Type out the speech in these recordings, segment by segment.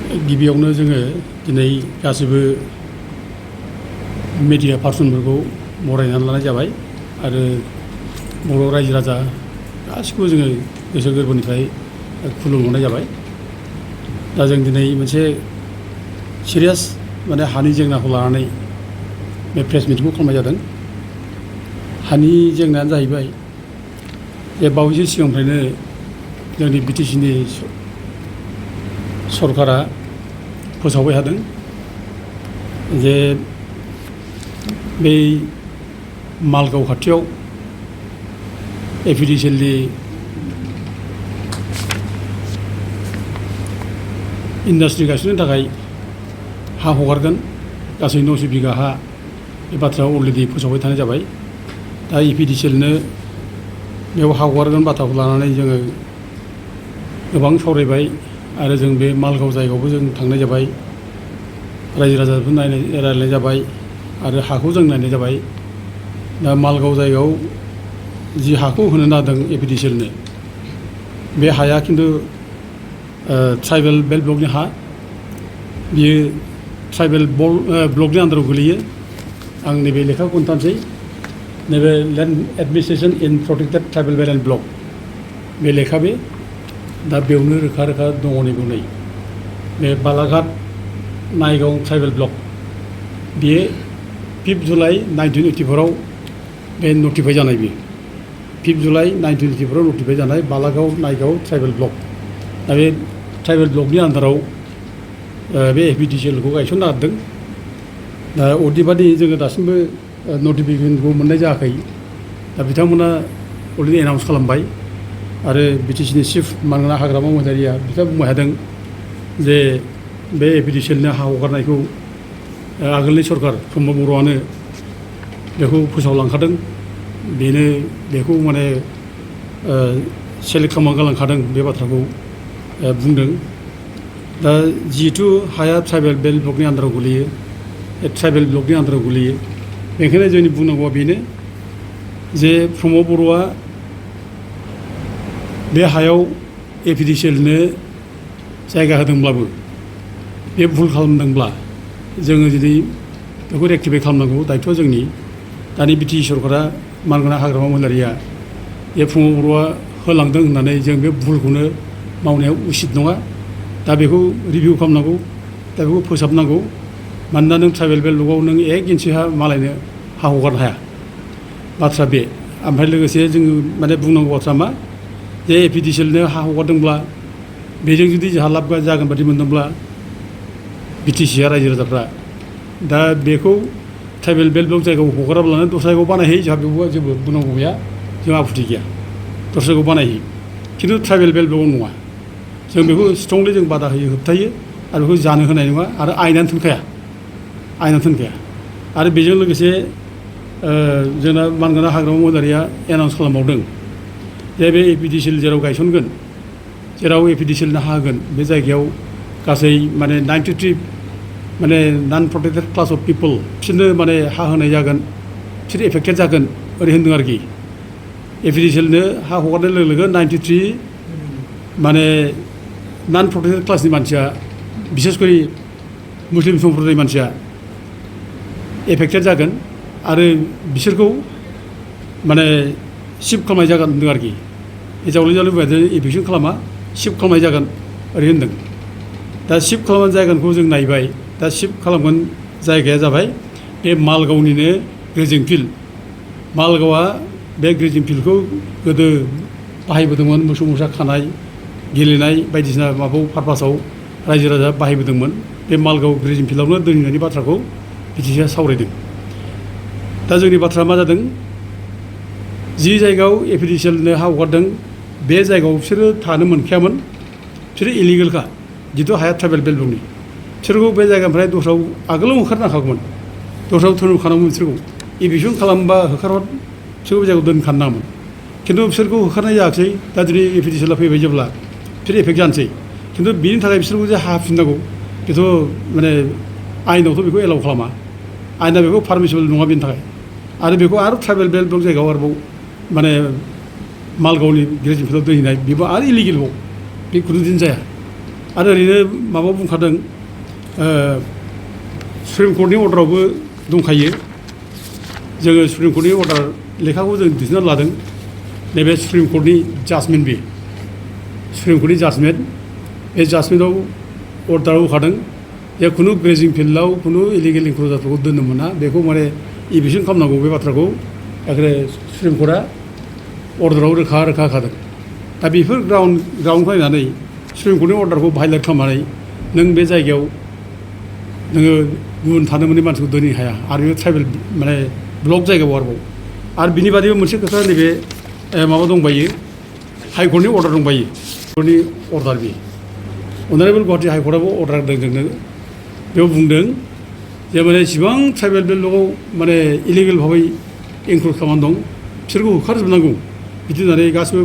गिबियावनो जोङो दिनै गासिबो मिडिया पार्सनफोरखौ बरायनानै लानाय जाबाय आरो बर' रायजो राजा गासिखौबो जोङो गोसो गोरबोनिफ्राय खुलुमहरनाय जाबाय। दा जों दिनै मोनसे सिरियास माने हानि जेंनाखौ लानानै बे प्रेस मिटखौ खालामनाय जादों। हानि जेंनायानो जाहैबाय जे बावैसो सिगांनिफ्रायनो जोंनि बिटिसिनि सरकारा फोसावबाय थादों जे बै मालगाव खाथियाव एपिडिसिएलनि इन्डास्ट्रि गायसननो थाखाय हा हगारगोन गासै 900 बिगा हा बे बाथ्राया अलरेडि फोसावबाय थानाय जाबाय। दा एपिडिसिएलनो बेयाव हा हगारगोन बाथ्राखौ लानानै जोङो गोबां सावरायबाय आरो जों बे मालगाव जायगायावबो जों थांनाय जाबाय, रायजो राजाफोर रायलायनाय जाबाय आरो हाखौ जों नायनाय जाबाय। दा मालगाव जायगायाव जि हाखौ होनो नागिरदों एपिडिसिएलनो बे हाया खिन्थु ट्राइबेल बेल्ट ब्लकनि हा, बियो ट्राइबेल ब्लकनि आन्दाराव गोलैयो। आं नैबे लेखाखौ खोन्थानोसै। नैबे land administration in protected tribal belt and block बे लेखा बे दा बेयावनो रोखा रोखा दङ नैबे नै बे बालाघाट नायगाव ट्राइबेल ब्लक बेयो 5 जुलाइ 1984 बे नटिफाइ जानाय बेयो 5 जुलाइ 1984 नटिफाइ जानाय बालागाव नायगाव ट्राइबेल ब्लक। दा बे ट्राइबेल ब्लकनि आन्दाराव बे एपिडिसिएलखौ गायसननो नागिरदों। दा अदेबानि जोङो दासिमबो नटिफिकेसनखौ मोननाय जायाखै। दा बिथांमोना अलरेडि एनाउन्स खालामबाय आरो बिटिसिनि चिफ मानगोनां हाग्रामा महिलारिया बिथाङा बुंबाय थादों जे बे एपिडिसिएलनो हा हगारनायखौ आगोलनि सरकार प्रमद बर'आनो बेखौ फोसावलांखादों, बेनो बेखौ माने सेलेक्ट खालामना गालांखादों बे बाथ्राखौ बुंदों। दा जिहेथु हाया ट्राइबेल बेल्ट ब्लकनि आन्दाराव गोलैयो, ट्राइबेल ब्लकनि आन्दाराव गोलैयो, बेनिखायनो जोंनि बुंनांगौआ बेनो जे प्रमद बर'आ बे हायाव एपिडिसिएलनो जायगा होदोंब्लाबो बे भुल खालामदोंब्ला जोङो दिनै बेखौ रेक्टिफाइ खालामनांगौ दायथ'आ जोंनि। दानि बिटिसि सरकारा मानगोनां हाग्रामा महिलारिया बे प्रमद बर'आ होलांदों होननानै जों बे भुलखौनो मावनाया उसित नङा। दा बेखौ रिभिउ खालामनांगौ, दा बेखौ फोसाबनांगौ। मानोना नों ट्राइबेल बेल्ट ब्लकआव नों 1 इन्सि हा मालायनो हा हगारनो हाया, बाथ्रा बे। ओमफ्राय लोगोसे जोङो माने बुंनांगौ बाथ्रा मा जे एपिडिसिएलनो हा हगारदोंब्ला बेजों जुदि जोंहा लाब जागोन बादि मोनदोंब्ला बिटिसिआ रायजो राजाफ्रा दा बेखौ ट्राइबेल बेल्ट ब्लक जायगायाव हगाराब्लानो दस्रा जायगायाव बानायहैयो, जोंहा बेखौ जेबो बुंनांगौ गैया, जोंहा आपत्ति गैया, दस्रा जायगायाव बानायहैयो। खिन्थु ट्राइबेल बेल्ट ब्लकआव नङा, जों बेखौ स्ट्रंलि जों बादा होयो, होबथायो आरो बेखौ जानो होनाय नङा आरो आयेनानो थोनखाया, आयेनानो थोनखाया। आरो बेजों लोगोसे जोंना मानगोनां हाग्रामा महिलारिया एनाउन्स खालामबावदों जे बे एपिडिसिएल जेराव गायसनगोन, जेराव एपिडिसिएलनो हा होगोन, बे जायगायाव गासै माने 93 माने नन प्रटेक्टेड क्लास अफ पिपल बिसोरनो माने हा होनाय जागोन, बिसोर एफेक्टेड जागोन ओरै होनदों आरोखि। एपिडिसिएलनो हा हगारनाय लोगो लोगो 93 माने नन प्रटेक्टेड क्लासनि मानसिया, बिसेसकरि मुस्लिम सम्प्रदायनि मानसिया एफेक्टेड जागोन आरो बिसोरखौ माने शिफ्ट खालामनाय जागोन होनदों आरोखि। जावले जावले बुंबाय एभिक्सन खालामा, शिफ्ट खालामनाय जागोन ओरै होनदों। दा शिफ्ट खालामनाय जायगाखौ जों नायबाय। दा शिफ्ट खालामगोन जायगाया जाबाय बे मालगावनिनो ग्रेजिं फिल्ड। मालगावआ बे ग्रेजिं फिल्डखौ गोदो बाहायबोदोंमोन, मोसौ मोसा खानाय, गेलेनाय बायदिसिना माबायाव पारपासाव रायजो राजा बाहायबोदोंमोन। बे मालगाव ग्रेजिं फिल्डआवनो दोनहैनायनि बाथ्राखौ बिटिसिआ सावरायदों। दा जोंनि बाथ्राया मा जादों, जि जायगायाव एपिडिसिएलनो हा हगारदों बे जायगायाव बिसोरो थानो मोनखायामोन, बिसोरो इलिगेलखा। जिथु हाया ट्राइबेल बेल्ट ब्लकनि, बिसोरखौ बे जायगानिफ्राय दस्रायाव आगोलाव होखारनांखागौमोन, दस्रायाव दोनखानांगौमोन। बिसोरखौ एभिक्सन खालामबा होखारहर, बिसोरखौ जायगायाव दोनखानो नाङामोन। खिन्थु बिसोरखौ होखारनाय जायाखिसै। दा दिनै एपिडिसिएलआ फैबाय जेब्ला बिसोर एफेक्ट जानोसै। खिन्थु बिनि थाखाय बिसोरखौ जे हा होफिननांगौ बेथ' माने आयेनावथ' बेखौ एलाउ खालामा, आयेना बेखौ पारमिसिबल नङा बेनि थाखाय। आरो बेखौ आरो ट्राइबेल बेल्ट ब्लक जायगायाव आरोबाव माने मालगावनि ग्रेजिं फिल्डआव दोनहैनाय बेबो आरो इलिगेलबाव, बे खुनु दिन जाया। आरो ओरैनो माबा बुंखादों सुप्रिम कर्टनि अर्डारावबो दंखायो जोङो सुप्रिम कर्टनि अर्डार लेखाखौ जों दिहुनना लादों नैबे सुप्रिम कर्टनि जाजमेन्ट बे सुप्रिम कर्टनि जाजमेन्ट बे जाजमेन्टआव अर्डाराव होखादों जे खुनु ग्रेजिं फिल्डआव खुनु इलिगेल इनक्ल'जारफोरखौ दोननो मोना बेखौ माने इभिक्सन खालामनांगौ बे बाथ्राखौ एखेबारे सुप्रिम कर्टआ अर्डाराव रोखा रोखा होखादों दा बेफोर ग्राउन्डखौ नायनानै सुप्रिम कर्टनि अर्डारखौ भायलेट खालामनानै नों बे जायगायाव नोङो गुबुन थानो मोनै मानसिखौ दोननो हाया आरो बे ट्राइबेल माने ब्लक जायगायाव आरो बिनि बादैबो मोनसे खोथा नैबे माबा दंबायो हाइकर्टनि अर्डार दंबायो कर्टनि अर्डार बे अनारेबल गुवाहाटि हाइकर्टआबो अर्डार होदों जोंनो बेयाव बुंदों जे माने इसिबां ट्राइबेल बेल्टआव माने इलिगेल भाबै एनक्ल'ज खालामनानै दं बिसोरखौ होखारजोबनांगौ बिदि होननानै गासिबो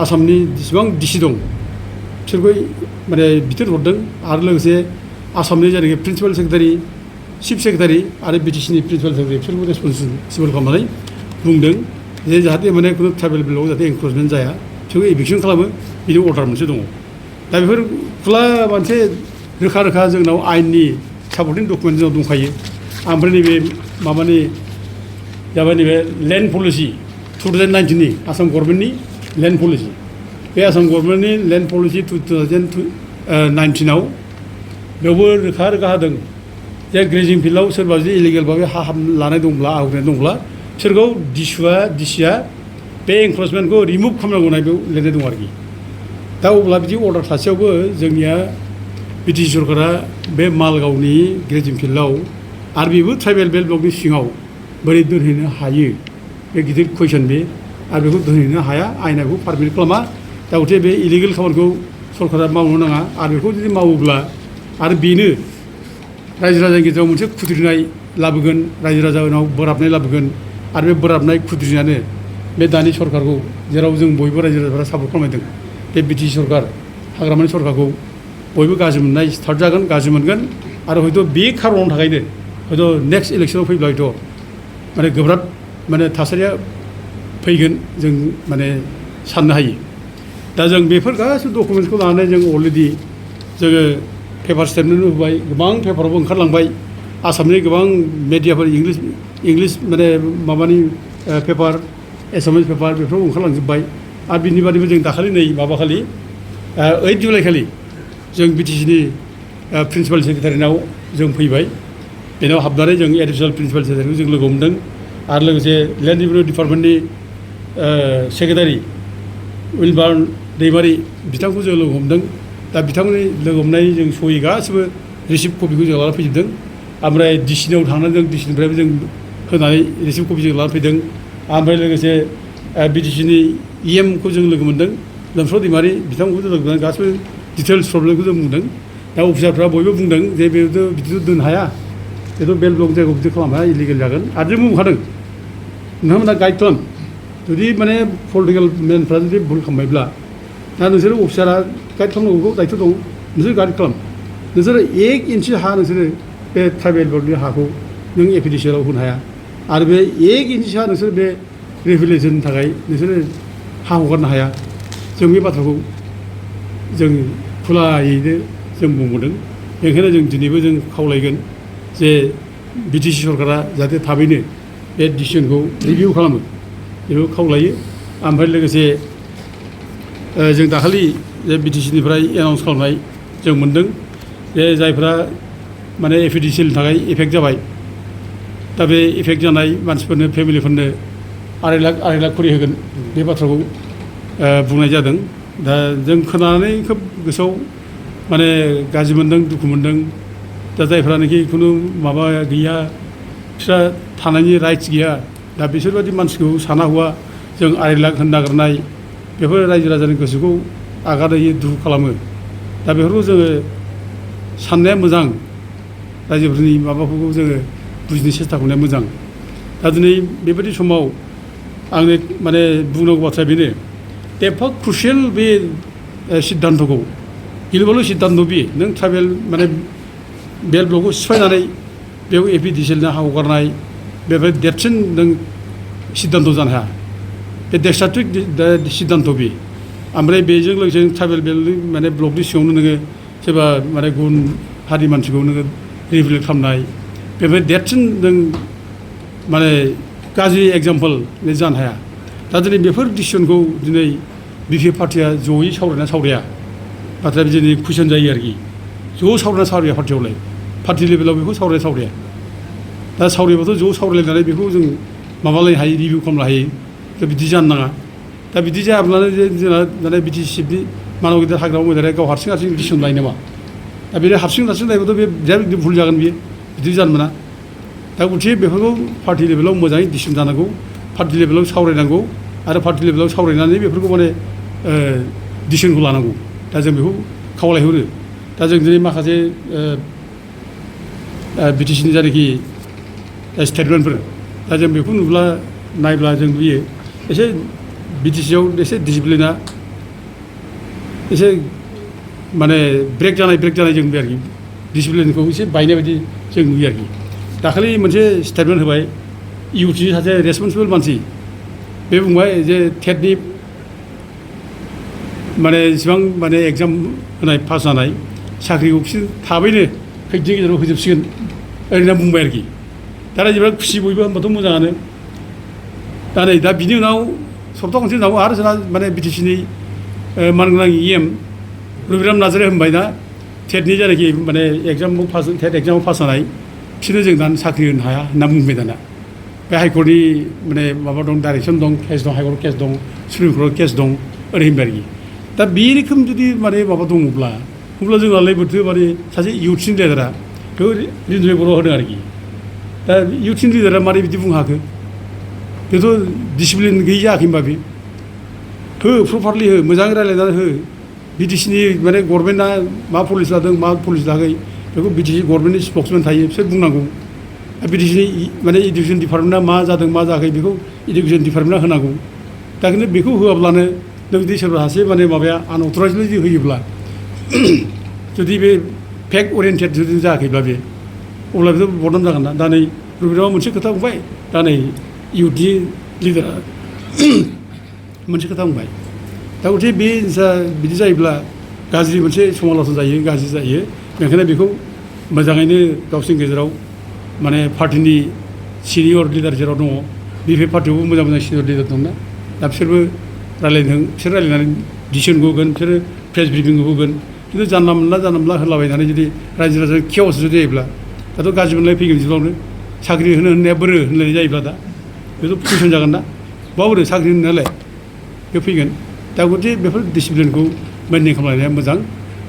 आसामनि जेसेबां डिसि दं बिसोरखौ माने बिथोन हरदों आरो लोगोसे आसामनि जायनाखि प्रिन्सिपाल सेक्रेटारि चिफ सेक्रेटारि आरो बिटिसिनि प्रिन्सिपाल सेक्रेटारि बिसोरखौ रेसपन्सिबोल खालामनानै बुंदों जे जाहाथे माने खुनु ट्राइबेल बेल्टआव जाहाथे एनक्ल'जमेन्ट जाया बिसोरखौ इभिक्सन खालामो बिनि अर्डार मोनसे दङ दा बेफोर खुला मोनसे रोखा रोखा जोंनाव आयेननि सापर्टिं डकुमेन्ट जोंनाव दंखायो ओमफ्राय नैबे माबानि जाबाय नैबे लेन्ड पलिसि 2019नि आसाम गभर्नमेन्टनि लेन्ड पलिसि बे आसाम गभर्नमेन्टनि लेन्ड पलिसि 2019आव बेयावबो रोखा रोखा होदों जे ग्रेजिं फिल्डआव सोरबा जुदि इलिगेल भाबै हा लानाय दंब्ला आवग्रिनाय दंब्ला बिसोरखौ डिसिआ बे एनक्ल'जमेन्टखौ रिमुभ खालामनांगौ होननाय बेयाव लिरनाय दं आरोखि दा अब्ला बिदि अर्डार थासेयावबो जोंनिया बिटिसि सरकारा बे मालगावनि ग्रेजिं फिल्डआव आरो बेबो ट्राइबेल बेल्ट ब्लकनि सिङाव बोरै दोनहैनो हायो बे गिदिर कुइसन बे आरो बेखौ दोनहैनो हाया आयेना बेखौ पारमिट खालामा दा गथे बे इलिगेल खामानिखौ सरकारा मावनो नाङा आरो बेखौ जुदि मावोब्ला आरो बेनो रायजो राजानि गेजेराव मोनसे खुद्रिनाय लाबोगोन रायजो राजानाव बोराबनाय लाबोगोन आरो बे बोराबनाय खुद्रिनायानो बे दानि सरकारखौ जेराव जों बयबो रायजो राजाफोरा सापर्ट खालामदों बे बिटिसि सरकार हाग्रामानि सरकारखौ बयबो गाज्रि मोननाय स्टार्ट जागोन गाज्रि मोनगोन आरो हयथ' बे खारननि थाखायनो हयथ' नेक्स्ट इलेक्सनाव फैब्ला हयथ' माने गोब्राब माने थासारिया फैगोन जों माने साननो हायो दा जों बेफोर गासैबो डकुमेन्टसखौ लानानै जों अलरेडि जोङो पेपार स्टेटमेन्ट होबाय गोबां पेपारावबो ओंखारलांबाय आसामनि गोबां मेडियाफोर इंलिस माने माबानि पेपार एसामिस पेपार बेफोराव ओंखारलांजोब्बाय आरो बिनि बादैबो जों दाखालि नै माबाखालि 8 जुलाइ खालि जों बिटिसिनि प्रिन्सिपाल सेक्रेटारिनाव जों फैबाय बेनाव हाबनानै जों एडिसनेल प्रिन्सिपाल सेक्रेटारिखौ जों लोगो हमदों आरो लोगोसे लेन्ड रेभिनिउ डिपार्टमेन्टनि सेक्रेटारि उइलबार्न दैमारि बिथांखौ जों लोगो हमदों दा बिथांमोननि लोगो हमनाय जों सहि गासिबो रिसिप्ट कपिखौ जों लानानै फैजोबदों ओमफ्राय डिसिनियाव थांनानै जों डिसिनिफ्रायबो जों होनानै रिसिप्ट कपि जों लानानै फैदों ओमफ्राय लोगोसे बिटिसिनि इएमखौ जों लोगो मोन्दों लोमस्राव दैमारि बिथांखौबो जों लोगो मोनदों गासिबो डिटेल्स प्रब्लेमखौ जों बुंदों दा अफिसारफ्रा बयबो बुंदों जे बिदिथ' दोननो हाया बेथ' बेल्ट ब्लक जायगायाव बिदि खालामनो हाया इलिगेल जागोन आरो जों बुंखादों नोंथांमोना गाइड खालाम जुदि माने पलिटिकेल मेनफ्रा जुदि भुल खालामबायब्ला दा नोंसोरो अफिसारा गाइड खालामनांगौ दायथ' दं नोंसोर गाइड खालाम नोंसोरो 1 इन्सि हा नोंसोरो बे ट्राइबेल बेल्टनि हाखौ नों एपिडिसिएलाव होनो हाया आरो बे 1 इन्सि हा नोंसोर बे रिभेलेसननि थाखाय नोंसोरो हा हगारनो हाया जों बे बाथ्राखौ जों खुलायैनो जों बुंबोदों बेनिखायनो जों दिनैबो जों खावलायगोन जे बिटिसि सरकारा जाहाथे थाबैनो बे डिसिसनखौ रिभिउ खालामो बेखौ खावलायो ओमफ्राय लोगोसे जों दाखालि जे बिटिसिनिफ्राय एनाउन्स खालामनाय जों मोन्दों जे जायफ्रा माने एपिडिसिएलनि थाखाय एफेक्ट जाबाय दा बे एफेक्ट जानाय मानसिफोरनो फेमिलिफोरनो 2.5 लाख खरि होगोन बे बाथ्राखौ बुंनाय जादों दा जों खोनानानै खोब गोसोआव माने गाज्रि मोन्दों दुखु मोन्दों दा जायफ्रानोखि खुनु माबा गैया बिस्रा थानायनि राइट्स गैया दा बिसोरबायदि मानसिखौ साना हौवा जों 2.5 लाख होनो नागिरनाय बेफोर रायजो राजानि गोसोखौ आघात होयो दुखु खालामो दा बेफोरखौ जोङो साननाया मोजां रायजोफोरनि माबाफोरखौ जोङो बुजिनो सेस्था खालामनाया मोजां दा दिनै बेबायदि समाव आंनि माने बुंनांगौ बाथ्राया बेनो एफा क्रुसियेल बे सिद्धान्तखौ गिलुबालु सिद्धान्त बे नों ट्राइबेल माने बेल्ट ब्लकखौ सिफायनानै बेयाव एपिडिसिएलनो हा हगारनाय बेनिफ्राय देरसिन नों सिद्धान्त जानो हाया बे डेस्ट्राक्टिभ सिद्धान्त बे ओमफ्राय बेजों लोगोसे ट्राइबेल बेल्ट माने ब्लकनि सिङावनो नोङो सोरबा माने गुबुन हारि मानसिखौ नोङो रिभिल खालामनाय बेफोर देरसिन नों माने गाज्रि एग्जाम्पल जानो हाया दा दिनै बेफोर डिसिसनखौ दिनै बिपि पार्टिया जयै सावरायना सावराया नाथाय दिनै कुइसन जायो आरोखि ज' सावरायना सावराया पार्टियावलाय पार्टि लेभेलाव बेखौ सावराया दा सावरायबाथ' ज' सावरायलायनानै बेखौ जों माबालायनो हायो रिभिउ खालामनो हायो दा बिदि जानो नाङा दा बिदि जायाब्लानो जोंना दाना बि टि सि सिफनि मानव गिदिर हाग्रामाव मोजाङै गाव हारसिं डिसिसन लायो नामा दा बेनो हारसिं लायोबाथ' बे बिराद भुल जागोन बियो बिदि जानो मोना दा गथिखे बेफोरखौ पार्टि लेभेलाव मोजाङै डिसिसन जानांगौ पार्टि लेभेलाव सावरायनांगौ आरो पार्टि लेभेलाव सावरायनानै बेफोरखौ माने डिसिसनखौ लानांगौ दा जों बेखौ खावलायहरो दा जों दिनै माखासे बि टि सिनि जायनाखि स्टेटमेन्टफोर दा जों बेखौ नुब्ला नायब्ला जों नुयो एसे बि टि सिआव एसे डिसिप्लिना एसे माने ब्रेक जानाय जों नुयो आरोखि डिसिप्लिनखौ एसे बायनाय बायदि जों नुयो आरोखि दाखालि मोनसे स्टेटमेन्ट होबाय इउथनि सासे रेसपन्सिबोल मानसि बे बुंबाय जे टेटनि माने इसिबां माने एग्जाम होनाय पास जानाय साख्रिखौ बिसोर थाबैनो खैदिननि गेजेराव होजोबसिगोन ओरैनो बुंबाय आरोखि दा रायजोफ्रा खुसि बयबो होनबाथ' मोजाङानो दा बिनि उनाव सप्ता खनसे उनाव आरो जोंना माने बि टि सिनि मानगोनां EM रबिराम नार्जारिया होनबाय ना टेटनि जायनाखि माने टेट एग्जामाव पास जानाय बिसोरनो जों दानो साख्रि होनो हाया होनना बुंबाय दाना बे हाइकर्टनि माने माबा दं डाइरेक्सन दं केस दं हाइकर्ट केस दं सुप्रिम कर्ट केस दं ओरै होनबाय आरोखि दा बे रोखोम जुदि माने माबा दङब्ला अब्ला जोंनालाय बोरैथो माने सासे इउथनि लिडारा बेखौ रिन्जुनाय बर' होदों आरोखि दा इउथनि लिडारा मारै बिदि बुंनो हाखो बेथ' डिसिप्लिन गैयि जायाखै होनबा बे हो प्रपारलि हो मोजाङै रायज्लायनानै हो बि टि सिनि माने गभर्नमेन्टआ मा पलिसि लादों मा पलिसि लायाखै बेखौ बि टि सि गभर्नमेन्टनि स्पक्समेन थायो बिसोर बुंनांगौ बि टि सिनि माने इडुकेसन डिपार्टमेन्टआ मा जादों मा जायाखै बेखौ इडुकेसन डिपार्टमेन्टआ होनांगौ दा खिन्थु बेखौ होआब्लानो नों जुदि सोरबा सासे माने माबाया आनअथराइजलि जुदि होयोब्ला जुदि बे फेक्ट अरियेन्टेड जुदि जायाखैब्ला बे अब्ला बेथ' बदनाम जागोन ना दा नै रबिरामा मोनसे खोथा बुंबाय दा नै इउथनि लिडारा मोनसे खोथा बुंबाय दा गथिखे बे बिदि जायोब्ला गाज्रि मोनसे समाल'सन जायो गाज्रि जायो बेनिखायनो बेखौ मोजाङैनो गावसोरनि गेजेराव माने पार्टिनि सिनियर लिडार जेराव दङ बे पार्टियावबो मोजां सिनियर लिडार दंना दा बिसोरबो रायज्लायदों बिसोर रायज्लायनानै डिसिसनखौ होगोन बिसोरो प्रेस ब्रिफिंखौ होगोन खिन्थु जानला मोनला होलाबायनानै जुदि रायजो राजा केअस जुदि जायोब्ला दाथ' गाज्रि मोनलाय फैगोन जिउआवनो साख्रि होनाया बोरो होनलायनाय जायोब्ला दा बेथ' कुइसन जागोन ना माबोरै साख्रि होनायालाय बे फैगोन दा गथिखे बेफोर डिसिप्लिनखौ मेनटेन खालामलायनाया मोजां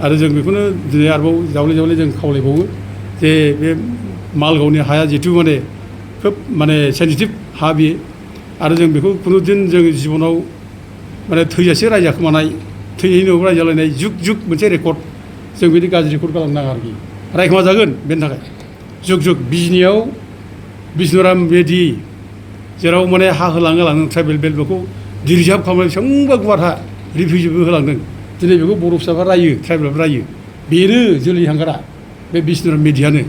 आरो जों बेखौनो दिनै आरोबाव जावले जों खावलायबावो जे बे मालगावनि हाया जिहेथु माने खोब माने सेन्सिटिभ हा बियो आरो जों बेखौ खुनुदिन जों जिबनाव माने थैजासे रायजाखोमानाय थैनायनि उनाव रायजालायनाय जुग मोनसे रेकर्ड जों बिदि गाज्रि रेकर्ड खालामनो नाङा आरोखि रायखोमा जागोन बेनि थाखाय जुग बिजनियाव बिष्णुराम बेदि जेराव माने हा होलांदों ट्राइबेल बेल्ट बेखौ रिजार्भ खालामनाय बेसेबांबा गुवार हा रिफिउजिबो होलांदों दिनै बेखौ बर' फिसाफ्रा रायो ट्राइबेलफ्रा रायो बेनो जोलै हांगारा बे बिष्णुराम मेधियानो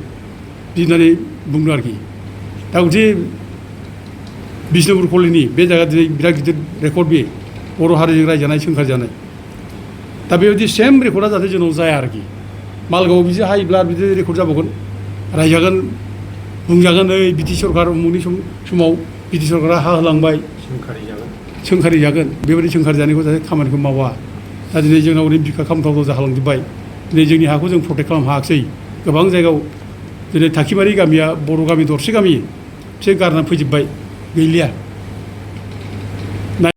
बिदि बुंदों आरोखि दा गथिखे बिष्णुपुर कलेजनि बे जायगा दिनै बिराद गिदिर रेकर्ड बे बर' हारिजों रायजानाय सोंखार जानाय दा बेबायदि सेम रेकर्डआ जाहाथे जोंनाव जाया आरोखि मालगावआव बिदि हायोब्ला बिदि रेकर्ड जाबावगोन रायजागोन बुंजागोन ओइ बि टि सि सरकार उमुखनि समाव बि टि सि सरकारा हा होलांबाय सोंखारि जागोन बेबायदि सोंखारि जानायखौ जाहाथे खामानिखौ मावा दा दिनै जोंनाव ओरैनो बिखा खामथावथाव जालांजोब्बाय दिनै जोंनि हाखौ जों प्रटेक्ट खालामनो हायाखिसै गोबां जायगायाव दिनै थाखिमारि गामिया बर' गामि दरसे गामि बिसोर गारनानै फैजोब्बाय गैलिया